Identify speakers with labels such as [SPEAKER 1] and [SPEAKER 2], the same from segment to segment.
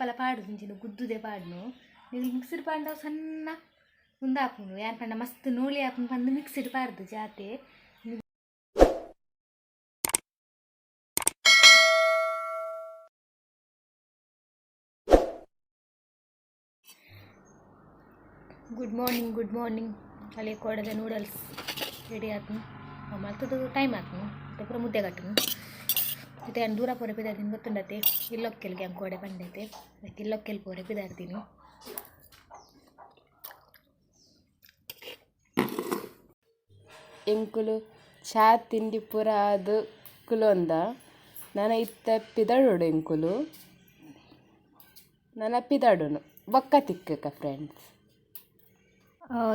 [SPEAKER 1] ಏಪಲ ಪಾಡುದು ಇಂಚಿನ ಗುದ್ದುದೆ ಪಾಡ್ನು. ನಿಕುಲು ಮಿಕ್ಸಿಡ್ ಪಾಡ್ಂಡ ಸಣ್ಣ ಉಂದಾಪುಂಡು. ಯಾನ್ ಪಂಡ ಮಸ್ತ್ ನೋಳಿ ಆಪುಂಡು ಪಂದ್ ಮಿಕ್ಸಿಡ್ ಪಾಡ್ದು ಜಾತೆ. Good morning, good morning. ಅಲೆ ಕೋಡದ ನೂಡಲ್ಸ್ ರೆಡಿ ಆತ್ನು. ಮಲ್ತದು ಟೈಮ್ ಆತ್ನು. ಮತ್ತೆ ಪೂರ ಮುದ್ದೆ ಕಟ್ಟುನು. ಇತ್ತೆ ಯಾನ್ ದೂರ ಪೋರೆ ಪಿದಾಡ್ದಿನಿ ಗೊತ್ತುಂಡತೆ. ಇಲ್ಲೊಕ್ಕೆಲ್ಗೆ ಅಂಕೋಡೆ ಕೋಡೆ ಪಂಡೈತೆ. ಇಲ್ಲೊಕ್ಕೆಲ್ ಪೋರೆ ಪಿದಾಡ್ದಿನಿ.
[SPEAKER 2] ಎಂಕುಲು ಚಾ ತಿಂಡಿ ಪೂರ ಆದ್ ಕುಲೊಂದ. ನನ ಇತ್ತೆ ಪಿದಡೋಡು ಎಂಕುಲು. ನನ ಪಿದಡುನು ಬೊಕ್ಕ ತಿಕ್ಕುಕ ಫ್ರೆಂಡ್ಸ್.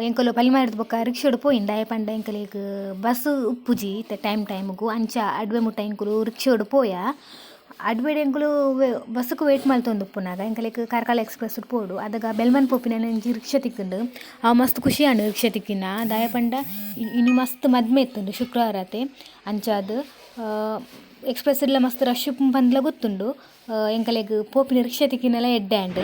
[SPEAKER 1] ಎಂಕುಲು ಪಲಿಮಾರ್ದ್ ಬೊಕ್ಕ ರಿಕ್ಷಾಡ್ ಪೋಯಿಂಡ. ದಾಯೆ ಪಂಡ ಎಂಕಲೆಗ್ ಬಸ್ ಉಪ್ಪುಜಿ ಇತ್ತೆ ಟೈಮ್ ಟೈಮ್ಗು. ಅಂಚ ಅಡ್ವೆ ಮುಟ್ಟ ಎಂಕುಲು ರಿಕ್ಷಾಡ್ ಪೋಯ. ಅಡ್ವೆಡ್ ಎಂಕುಲು ಬಸ್ಸುಕು ವೇಟ್ ಮಲ್ತೊಂದುಪ್ಪುನಗ ಎಂಕಲೆಗ್ ಕಾರ್ಕಳ ಎಕ್ಸ್ಪ್ರೆಸ್ ಪೋಡು. ಅದಗ ಬೆಲ್ಮನ್ ಪೋಪಿನ ಒಂಜಿ ರಿಕ್ಷಾ ತಿಕ್ಕುಂಡು. ಅವು ಮಸ್ತ್ ಖುಷಿ ಆಂಡ್ ರಿಕ್ಷಾ ತಿಕ್ಕಿನ. ದಾಯೆ ಪಂಡ ಇನಿ ಮಸ್ತ್ ಮದ್ಮೆ ಇತ್ತುಂಡು ಶುಕ್ರವಾರ ಆತೆ. ಅಂಚಾದ್ ಎಕ್ಸ್ಪ್ರೆಸ್ ಇಡ್ಲ ಮಸ್ತ್ ರಶ್ ಉಪ್ಪುಂಡು ಪಂದ್ಲ ಗೊತ್ತುಂಡು. ಎಂಕಲೆಗ್ ಪೋಪಿನ ರಿಕ್ಷಾ ತಿಕ್ಕಿನಲ ಎಡ್ಡೆ ಆಂಡ್.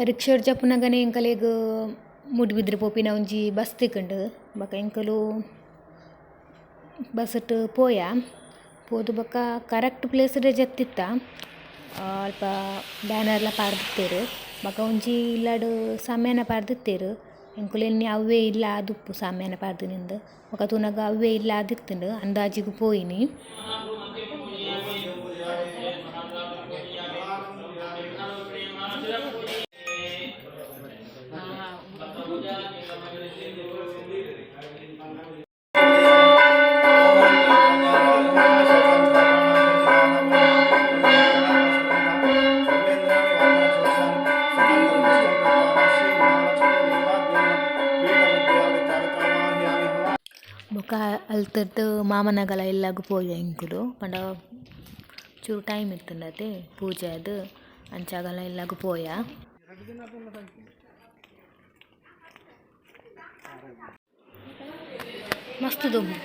[SPEAKER 1] ರಿಕ್ಷಾಡ್ ಜಪ್ಪುನಗನೆ ಎಂಕಲೆಗ್ ಮೂಡುಬಿದ್ರೆ ಪೋಪಿನ ಒಂಜಿ ಬಸ್ ತಿಕ್ಕುಂಡು. ಬೊಕ ಎಂಕುಲು ಬಸ್ಟ್ ಪೋಯ. ಪೋದು ಬೊಕ ಕರೆಕ್ಟ್ ಪ್ಲೇಸ್ ಡೆ ಜತ್ತಿತ್ತ. ಅಲ್ಪ ಬ್ಯಾನರ್ಲ ಪಾಡ್ದಿತ್ತೆರ್. ಬೊಕ ಒಂಜಿ ಇಲ್ಲಡ್ ಸಾಮ್ಯಾನ ಪಾಡ್ದಿತ್ತೆರ್. ಎಂಕುಲು ಎನ್ನಿ ಅವ್ವೆ ಇಲ್ಲ್ ಆದುಪ್ಪು ಸಾಮ್ಯಾನ ಪಾಡ್ದಿನಿಂದ್. ಬೊಕ ತೂನಗ ಅವ್ವೆ ಇಲ್ಲ್ ಆದಿತ್ತುಂಡು ಅಂದಾಜಿಗ್ ಪೋಯಿನಿ. ಬೊಕ ಅಲ್ತುರ್ದು ಮಾಮನಗಲ ಇಲ್ಲಗ್ ಪೋಯ ಎಂಕುಲು. ಪಂಡ ಚೂರು ಟೈಮ್ ಇತ್ತುಂಡತೆ ಪೂಜೆ ಆದ್ ಅಂಚಾಗಲ ಇಲ್ಲಗ್ ಪೋಯ. ಮಸ್ತ್ ದೊಂಬು.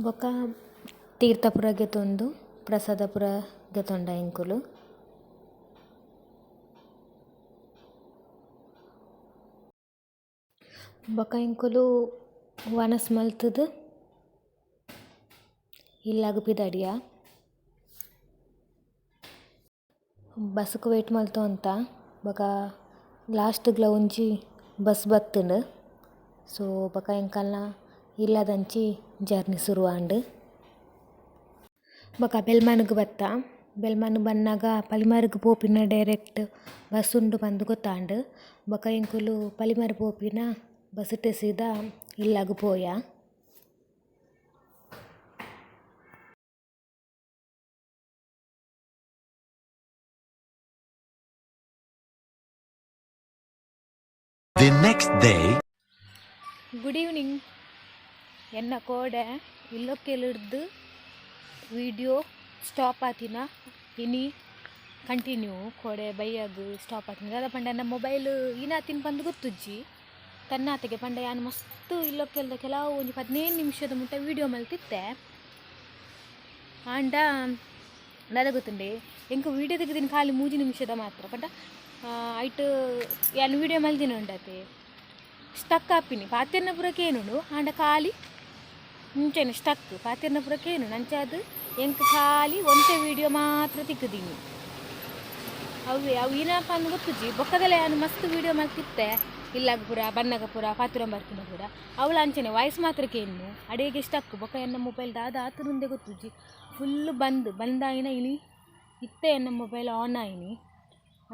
[SPEAKER 1] ಬೊಕ ತೀರ್ಥ ಪೂರ ಗೆತೊಂದು ಪ್ರಸಾದ ಪೂರ ಗೆತೊಂಡ ಎಂಕುಲು. ಬೊಕ ಎಂಕುಲು ವನಸ್ ಮಲ್ತುದು ಇಲ್ಲಗ್ ಪಿದಡಿಯ. ಬಸ್ಕ್ ವೇಟ್ ಮಲ್ತೊಂತ ಬೊಕ ಲಾಸ್ಟ್ ಗ್ಲ ಒಂಜಿ ಬಸ್ ಬತ್ತುಂಡು. ಸೊ ಬೊಕ ಎಂಕಲ್ನ ಇಲ್ಲದಂಚಿ ಜರ್ನಿ ಸುರು ಆಂಡ್. ಬೊಕ ಬೆಲ್ಮನ್ಗ್ ಬತ್ತ. ಬೆಲ್ಮನ್ ಬನ್ನಗ ಪಲಿಮಾರ್ಗ್ ಪೋಪಿನ ಡೈರೆಕ್ಟ್ ಬಸ್ ಉಂಡು ಪಂದ್ ಗೊತ್ತಾಂಡ್. ಬೊಕ ಎಂಕುಲು ಪಲಿಮಾರ್ ಪೋಪಿನ ಬಸ್ ಟು ಸೀದಾ ಇಲ್ಲಗ್ ಪೋಯ.
[SPEAKER 3] The next day.
[SPEAKER 1] Good evening. ಎನ್ನ ಕೋಡೆ ಇಲ್ಲೊಕ್ಕೆಲಿಡ್ದು ವಿಡಿಯೋ ಸ್ಟಾಪ್ ಆತಿನ ಇನಿ ಕಂಟಿನ್ಯೂ ಕೋಡೆ ಬಯ್ಯಗ್ ಸ್ಟಾಪ್ ಆತಿನ. ದಾದ ಪಂಡ ಎನ್ನ ಮೊಬೈಲ್ ಈನಾತಿನ ಪಂದ್ ಗೊತ್ತುಜ್ಜಿ. ತನ್ನಾತೆಗೆ ಪಂಡ ಯಾನ್ ಮಸ್ತ್ ಇಲ್ಲೊಕ್ಕೆಲ್ದ ಕೆಲವು ಒಂಜಿ 15 ನಿಮಿಷದ ಮುಟ್ಟ ವಿಡಿಯೋ ಮಲ್ತಿತ್ತೆ. ಆಂಡ ದಾದ ಗೊತ್ತುಂಡೆ ಎಂಕ್ ವಿಡಿಯೋ ತೆಗೆದಿನ ಖಾಲಿ 3 ನಿಮಿಷದ ಮಾತ್ರ. ಪಂಡ ಐಟ್ ಯಾನ್ ವಿಡಿಯೋ ಮಲ್ದಿನ ಉಂಡತೆ ಸ್ಟಕ್ ಆಪಿನಿ ಪಾತೆರ್ನ ಪೂರ ಕೇನುಂಡು. ಆಂಡ ಖಾಲಿ ಇಂಚನೆ ಸ್ಟಕ್ ಪಾತೆರ್ನ ಪೂರ ಕೇನುಂಡು. ಅಂಚಾದ್ ಎಂಕ್ ಖಾಲಿ ಒಂತೆ ವಿಡಿಯೋ ಮಾತ್ರ ತಿಕ್ಕುದೀನಿ. ಅವ್ವೆ ಅವು ಈನಪ್ಪ ಅಂದ್ ಗೊತ್ತುಜ್ಜಿ. ಬೊಕ್ಕದಲ್ಲ ಯಾನ್ ಮಸ್ತ್ ವಿಡಿಯೋ ಮಲ್ತಿತ್ತೆ ಇಲ್ಲಾಗ ಪೂರ ಬನ್ನಗ ಪೂರ ಪಾತೆರ ಬರ್ಪಿನ ಪೂರ ಅವಳ ಅಂಚನೆ ವಾಯ್ಸ್ ಮಾತ್ರ ಕೇನ್ನು ಅಡೇಗೆ ಸ್ಟಕ್. ಬೊಕ್ಕ ಎನ್ನ ಮೊಬೈಲ್ ದಾದ ಆತುಂದೇ ಗೊತ್ತುಜ್ಜಿ. ಫುಲ್ ಬಂದ್ ಬಂದಾಯಿನ ಇನಿ ಇತ್ತೆ ಎನ್ನ ಮೊಬೈಲ್ ಆನ್ ಆಯಿನಿ.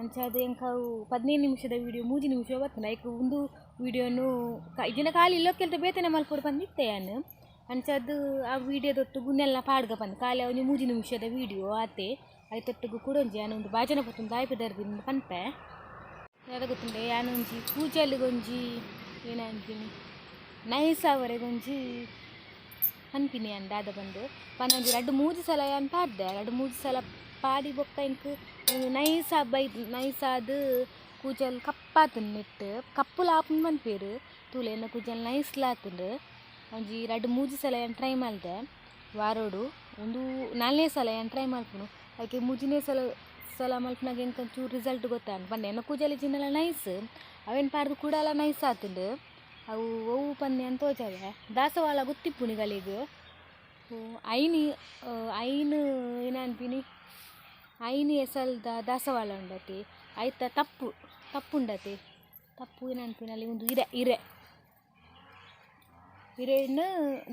[SPEAKER 1] ಅಂಚಾದ್ ಎಂಕ್ ಅವು 15 ನಿಮಿಷದ ವಿಡಿಯೋ 3 ನಿಮಿಷ ಬತ್ತುಂಡು. ಐಕ್ ಉಂದು ವಿಡಿಯೋನು ಇಜಿಂಡ ಖಾಲಿ ಇಲ್ಲೊಕ್ಕೆಲ್ತ ಬೇತೆನೆ ಮಲ್ಪೊಡು ಪಂದಿತ್ತೆ ಯಾನ್. ಅಂಚಾದ್ ಆ ವಿಡಿಯೋದೊಟ್ಟುಗು ನೆಲ್ಲ ಪಾಡ್ಗ ಪಂದ್ ಖಾಲಿ ಒಂಜಿ 3 ನಿಮಿಷದ ವಿಡಿಯೋ ಆತೆ. ಐತೊಟ್ಟುಗು ಕುಡೊಂಜಿ ಯಾನ್ ಒಂದು ಬಾಜನ ಪತ್ತೊಂದು ದಾಯೆ ಪಿದರ್ದಿನಿ ಪನ್ಪೆ. ದಾದ ಗೊತ್ತುಂಡೆ ಯಾನ್ ಒಂಜಿ ಕೂಜಲ್ಗೊಂಜಿ ಏನಂತೀನಿ ನೈಸ್ ಅವರೆಗೊಂಜಿ ಪನ್ಪಿನಿ ಯಾನ್ ದಾದ ಬಂದು ಪನ್ನೊಂಜಿ ರಡ್ಡ್ ಮೂಜಿ ಸಲ ಯಾನ್ ಪಾಡ್ದೆ. ರಡ್ಡ್ ಮೂಜಿ ಸಲ ಪಾಡಿ ಬೊಕ್ಕ ಎಂಕ್ ನೈಸ್ ಬೈ ನೈಸ್ ಆದ್ ಕೂಜಲ್ ಕಪ್ಪಾತುಂಡು ನೆಟ್ಟ್ ಕಪ್ಪುಲ ಆಪುಂಡು ಪನ್ಪೆರ್. ತೂಲೆ ಎನ್ನ ಕೂಜಲ್ ನೈಸ್ಲ ಆತುಂಡು. ಒಂಜಿ ರಡ್ಡ್ ಮೂಜಿ ಸಲ ಯಾನ್ ಟ್ರೈ ಮಲ್ದೆ ವಾರೊಡು. ಉಂದು ನಾಲ್ನೇ ಸಲ ಯಾನ್ ಟ್ರೈ ಮಲ್ಪುನು. ಐಕೆ ಮೂಜಿನೇ ಸಲ ಸಲ ಮಲ್ಪುನಾಗ ಎಂಕ್ ಒಂಚೂರು ರಿಸಲ್ಟ್ ಗೊತ್ತಾಂಡ್ ಪಂಡೆ. ಎನ್ನ ಕೂಜಲ್ ಇಜ್ಜಿಂಡಲ ನೈಸ್ ಅವೆನ್ ಪಾಡ್ದು ಕೂಡಲ ನೈಸ್ ಆತುಂಡು. ಅವು ಒವು ಪಂದ್ ಯಾನ್ ತೋಜಾವೆ. ದಾಸವಾಳ ಗೊತ್ತಿಪ್ಪು ನಿಗಲೆಗ್. ಐನ್ ಐನ್ ಏನಾನ್ಪಿನಿ ಐನ್ ಎಸಲ್ದ ದಾಸವಾಳ ಉಂಡತೆ. ಐತ ತಪ್ಪು ತಪ್ಪುಂಡತೆ. ತಪ್ಪು ಏನಾನ್ಪಿನಲ್ಲಿ ಉಂದು ಇರೆ ಇರೆ ಇರೆನ್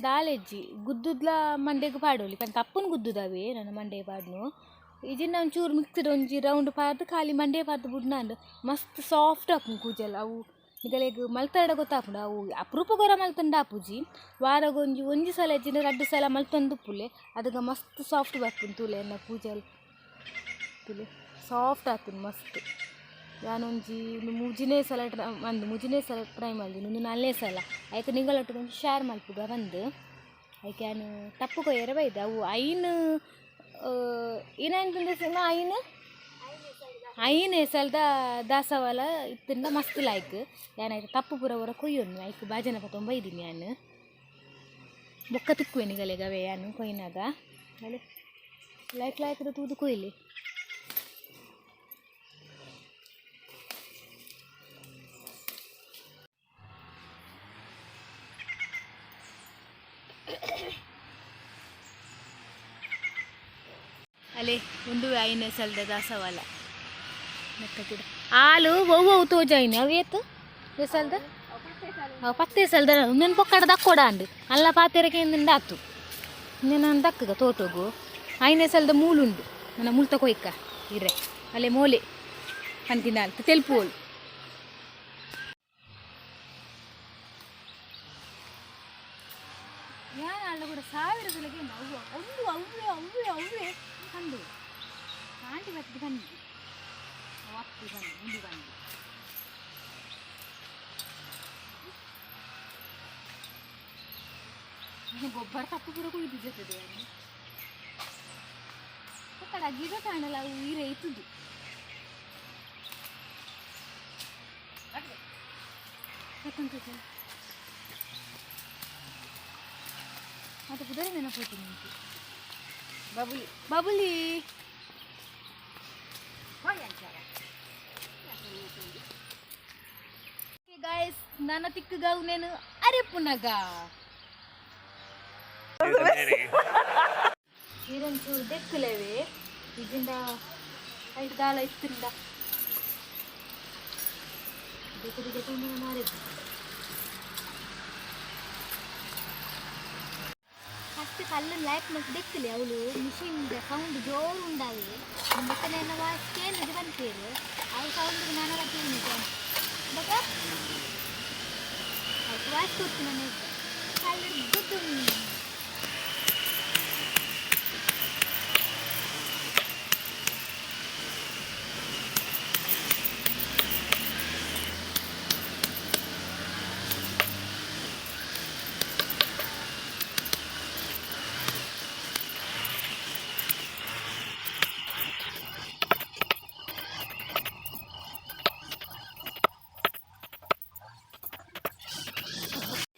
[SPEAKER 1] ದಾಲೆಜ್ಜಿ ಗುದ್ದುದ್ಲ ಮಂಡೆಗ್ ಪಾಡೊಲಿ ಪಂಡ ತಪ್ಪುನು ಗುದ್ದುದವೇ ನನ್ನ ಮಂಡೆ ಪಾಡ್ನು. ಇಜಿಂಡ ಒಂಚೂರು ಮಿಕ್ಸ್ಡ್ ಒಂಜಿ ರೌಂಡ್ ಪಾಡ್ದು ಖಾಲಿ ಮಂಡೆ ಪಾಡ್ದು ಬುಡ್ನಾಂಡ್ ಮಸ್ತ್ ಸಾಫ್ಟ್ ಆಪುಂಡು ಕೂಜಲ್. ಅವು ನಿಗಲೆಗ್ ಮಲ್ತಡ ಗೊತ್ತಾಪುಂಡು. ಅವು ಅಪರೂಪಗೊರ ಮಲ್ತುಂಡ ಆಪುಜಿ. ವಾರಗೊಂಜಿ ಒಂಜಿ ಸಲ ಇಜ್ಜಿಂಡ ರಡ್ಡ್ ಸಲ ಮಲ್ತೊಂದುಪ್ಪುಲೆ ಅದಗ ಮಸ್ತ್ ಸಾಫ್ಟ್ ಬರ್ಪುಂಡು. ತೂಲೆ ಎನ್ನ ಕೂಜಲ್ ತೂಲೆ ಸಾಫ್ಟ್ ಆತುಂಡು ಮಸ್ತ್. ಯಾನೊಂಜಿ ಮೂಜಿನೇ ಸಲ ಟ್ರೈ ಅಂದ್ ಮೂಜಿನೇ ಸಲ ಟ್ರೈ ಮಲ್ದಿನಿ. ಉಂದು ನಾಲ್ನೇ ಸಲ. ಐಕ್ ನಿಗಲೊಟ್ಟಿಗೆ ಒಂಜಿ ಶೇರ್ ಮಲ್ಪುಗ ಪಂದ್. ಐಕ್ ಯಾನ್ ತಪ್ಪು ಕೊಯ್ಯರೆ ಬೈದೆ. ಅವು ಐನ್ ಏನಾಯ್ತು ಸಿಮ ಐನ್ ಐನ್ ಎಸಲ್ದ ದಾಸವಾಳ ಇತ್ತಿಂಡ ಮಸ್ತ್ ಲಾಯ್ಕ್. ಯಾನ್ ಐತ ತಪ್ಪು ಪೂರ ಪೂರ ಕೊಯ್ಯೊನ್ನು ಐಕ್ ಬಾಜನ ಪತ್ತೊಂದು ಬೈದಿನಿ ಯಾನ್. ಬೊಕ್ಕ ತಿಕ್ಕುವೆ ನಿಗಲೆಗ್ ಅವೇ ಯಾನ್ ಕೊಯ್ನಾಗ. ಅಲೆ ಲಾಯ್ಕ್ ಲಾಯ್ಕ್ದ ತೂದು ಕೊಯ್ಲಿ. ಅಲೆ ಉಂದುವೆ ಐನ್ ಎಸಲ್ದ ದಾಸವಾಳ ನೆತ್ತ ಗಿಡ. ಆಲು ಒವ್ವು ಒವ್ವು ತೋಜಾಯಿನಿ ಅವು ಏತ್ ಎಸಲ್ದ? ಅವು ಪತ್ತೆ ಎಸಲ್ದ ಉಂದೆನ್ ಪೊಕ್ಕಡ ದಕ್ಕೊಡ ಅಂಡ್ ಅಲ್ಲ ಪಾತೆರಕ್ಕೆ ಇಂದುಂಡ ಆತು. ಉಂದೆನ್ ನಾನು ದಕ್ಕಗ ತೋಟೊಗು. ಐನ್ ಎಸಲ್ದ ಮೂಲುಂಡು ನನ್ನ ಮುಲ್ತ ಕೊಯ್ಕ ಇರೆ ಅಲೆ ಮೋಲೆ ಪಂತಿನಾಲ್ ತೆಲ್ಪುವೋಲು. ಯಾನ್ ಆಂಡ ಕೂಡ ಸಾವಿರ ಸಲಗೆ ಅವ್ವೆ ಅವ್ವೆ ಅವ್ವೆ ಅವ್ವೆ ಅವ್ವೆ ಕಂಡು ಆಂಟಿ ಬತ್ತಿದ್ ಬನ್ನಿ ಅವು ಅತ್ತಿ ಬನ್ನಿ ಉಂದು ಬನ್ನಿ. ಗೊಬ್ಬರ ತಪ್ಪು ಕೂಡ ಕುಯ್ದು ಜೊತೆದೆ ಪಕ್ಕಡ ಗಿಡ ಕಾಣಲ್ಲ ಅವು ಇರೆ ಇತ್ತುದು. ಅದು ಪುದರ್ ನೆನಪೋಯ್ತು ನಿಂಗೆ.
[SPEAKER 2] ಬಬುಲಿ.
[SPEAKER 1] ಬಬುಲಿ. ಗಾಯ್ಸ್ ನನ್ನ ತಿಕ್ಕುಗಾವು ನೇನು ಅರೆಪುನಗ. ಈರೊಂಚೂರು ದೆಕ್ಕುಲೆವೆ ಇಜಿಂಡ ಐಟ್ ದಾಲ ಇತ್ತಿಂಡ ದೆಕ್ಕು ದಿಕ್ಕ ತುಂಬ ಮಾರಿದ್ದು. ಫಸ್ಟ್ ಕಲ್ಲನ್ನು ಲಾಯ್ಕ್ ಮಲ್ತ್ ದೆಕ್ಕಲೆ ಅವಳು ಮಿಷಿನ್ ಸೌಂಡ್ ಜೋರು ಉಂಡಾವೆ ಬೊಕ್ಕನೆ ವಾಯ್ಸ್ ಕೇನುಜಿ ಪನ್ಪೆರ್. ಅವು ಸೌಂಡ್ ನನಲ ಕೇನುಜಿ ಬೊಕ ಐಕ್ ವಾಯ್ಸ್ ಕೊರ್ಪುನ ಕಲ್ಲು ಗುದ್ದು.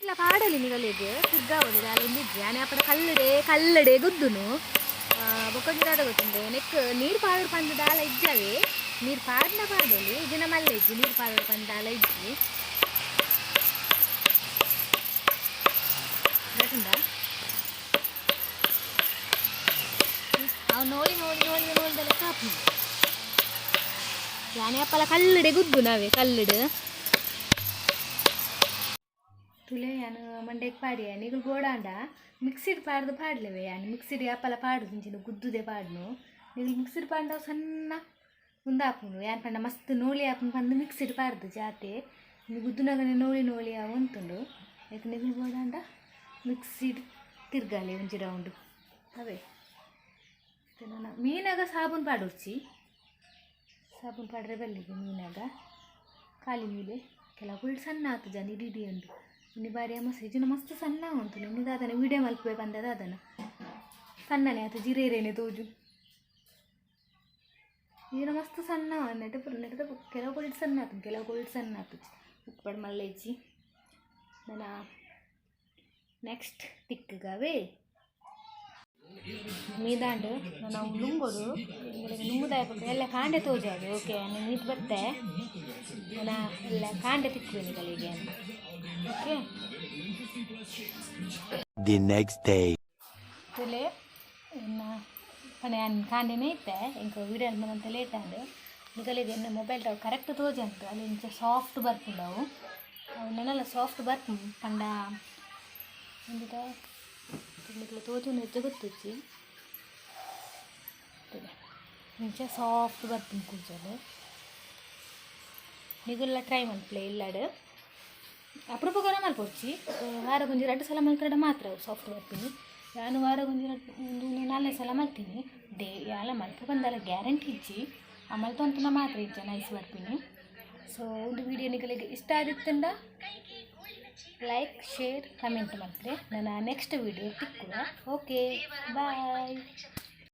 [SPEAKER 1] ಇಲ್ಲ ಪಾಡಲಿ ನಿಗಲೆಗ್ ತಿರ್ಗಾವೊಲಿ ದಾಲ ಒಂದಿಜ್ಜಿ ಯಾನೆ ಅಪಡ ಕಲ್ಲಡೆ ಕಲ್ಲಡೆ ಗುದ್ದುನು. ಬೊಕ್ಕೊಂಜಿ ದಾದ ಗೊತ್ತುಂಡೆ ನೆಕ್ ನೀರು ಪಾಡೊಡು ಪಂದ್ ದಾಲ ಇಜ್ಜಾವೆ. ನೀರು ಪಾಡ್ನ ಪಾಡೊಲಿ ಇಜ್ಜಿಂಡ ಮಲ್ಲೆ ಇಜ್ಜಿ ನೀರು ಪಾಡೊಡು ಪಂದ್ ದಾಲ ಇಜ್ಜಿ. ಗೊತ್ತುಂಡಾ? ಅವು ನೋಡಿ ನೋಡಿ ನೋಡಿ ನೋಡಿದಲ್ಲ ಕಾಪು ಯಾನೆ ಅಪ್ಪಲ ಕಲ್ಲಡೆ ಗುದ್ದು ನಾವೇ ಕಲ್ಲುಡು. ತುಲೆ ಯಾನ್ ಮಂಡೆಗ್ ಪಾಡಿಯ ನಿಗುಲು ಬೋಡಾಂಡ ಮಿಕ್ಸಿಡ್ ಪಾಡ್ದು ಪಾಡ್ಲೆವೆ. ಯಾನ್ ಮಿಕ್ಸಿಡ್ ಯಾಪಲ ಪಾಡುದು ಇಂಚಿನ ಗುದ್ದುದೆ ಪಾಡ್ನು. ನಿಗುಲು ಮಿಕ್ಸಿಡ್ ಪಾಡ್ಂಡ ಅವು ಸಣ್ಣ ಉಂದಾಪುಂಡು. ಯಾನ್ ಪಂಡ ಮಸ್ತ್ ನೋಲಿ ಆಪುಂಡು ಪಂದ್ ಮಿಕ್ಸಿಡ್ ಪಾಡ್ದು ಜಾತೆ. ಗುದ್ದುನಗನೆ ನೋಲಿ ನೋಲಿ ಆವೊಂತುಂಡು. ಐಕ್ ನಿಗುಲು ಬೋಡಾಂಡ ಮಿಕ್ಸಿಡ್ ತಿರ್ಗಾಲೆ ಒಂಜಿ ರೌಂಡ್ ಅವೇ. ಮೀನಾಗ ಸಾಬೂನು ಪಾಡೊಡ್ಚಿ. ಸಾಬೂನು ಪಾಡ್ರೆ ಬಲ್ಲಿಗೆ ಮೀನಾಗ. ಖಾಲಿ ಮೀಲೆ ಕೆಲವು ಸಣ್ಣ ಆತು ಜನ ಇಡೀ ಇಡೀ ಉಂಡು. ಇನಿ ಬಾರಿ ಅಮಸ ಇಜಿನ ಮಸ್ತ್ ಸಣ್ಣ ಉಂಟು. ಇನಿ ದಾದನ ವೀಡಿಯೋ ಮಲ್ಪುವೆ ಪಂದ ದಾದನ ಸಣ್ಣನೆ ಆತು ಜಿರೇರೇನೆ ತೋಜು. ಈನ ಮಸ್ತ್ ಸಣ್ಣ ನೆಟ್ ನೆಟ್ಟದ ಕೆಲವು ಕೋಳಿಟ್ ಸಣ್ಣ ಆತು, ಕೆಲವು ಕೋಳಿಟ್ ಸಣ್ಣ ಆತು. ಉಪ್ಪಡ್ ಮಲ್ಲೇಜಿ ನನ್ನ ನೆಕ್ಸ್ಟ್ ತಿಕ್ಕುಗವೇ ಮೀದಾಂಡು ನಾವು ನುಂಗೋಡು ನುಂಗುದಾಯ ಎಲ್ಲ ಕಾಂಡೆ ತೋಜಾಡು. ಓಕೆ, ನಾನು ಮೀಟ್ ಬರ್ತೆ. ನನ್ನ ಎಲ್ಲ ಕಾಂಡೆ ತಿಕ್ಕುವೆ ನಿಗಳಿಗೆ. ಓಕೆ.
[SPEAKER 3] The next day.
[SPEAKER 1] ತುಲೆ ಎನ್ನ ಪಣೆ ಯಾನ್ ಕಾಂಡೆನೇ ಇತ್ತೆ. ಎಂಕ್ ವೀಡಿಯೋ ಅಂತ ಲೇಟ್ ಆಂಡ್. ನಿಗಲಿಗೆ ಎನ್ನ ಮೊಬೈಲ್ ಕರೆಕ್ಟ್ ತೋಜಂತು. ಅಲ್ಲಿ ಇಂಚ ಸಾಫ್ಟ್ ಬರ್ಪುಂಡು ಅವು. ಅವು ನೆನಲ ಸಾಫ್ಟ್ ಬರ್ಪುಂಡು ಪಂಡ ಒಂದಿಟ ನಿಕ್ಲೆ ತೋಜುನ ಹೆಚ್ಚ ಗೊತ್ತುಜ್ಜಿ. ತೂಲೆ ಇಂಚ ಸಾಫ್ಟ್ ಬರ್ಪುಂಡು ಕೂಜಲ್. ನಿಗುಲ್ಲ ಟ್ರೈ ಮಲ್ಪುಲೆ ಇಲ್ಲಡ್. ಅಪರೂಪಕೊರ ಮಲ್ಪೊಡ್ಚಿ. ವಾರಗೊಂಜಿ ರಡ್ಡ್ ಸಲ ಮಲ್ತ್ಂಡ ಮಾತ್ರ ಅವು ಸಾಫ್ಟ್ ಬರ್ಪಿನಿ. ಯಾನ್ ವಾರಗೊಂಜಿ ರಡ್ಡ್ ಒಂದು ನಾಲ್ನೈದು ಸಲ ಮಲ್ತೀನಿ. ಡೇ ಯಾಲ ಮಲ್ಪ ಬಂದಲ ಗ್ಯಾರಂಟಿ ಇಜ್ಜಿ. ಆ ಮಲ್ತೊಂತುನ ಮಾತ್ರ ಇಜ್ಜ ನೈಸ್ ಬರ್ಪಿನಿ. ಸೊ ಒಂದು ವೀಡಿಯೋ ನಿಗಲಿಗೆ ಇಷ್ಟ ಆದಿತ್ತಂಡ ಲೈಕ್, ಶೇರ್, ಕಮೆಂಟ್ ಮಲ್ಪುಲೆ. ನನ್ನ ನೆಕ್ಸ್ಟ್ ವೀಡಿಯೋ ತಿಕ್ಕುವ. Okay, bye.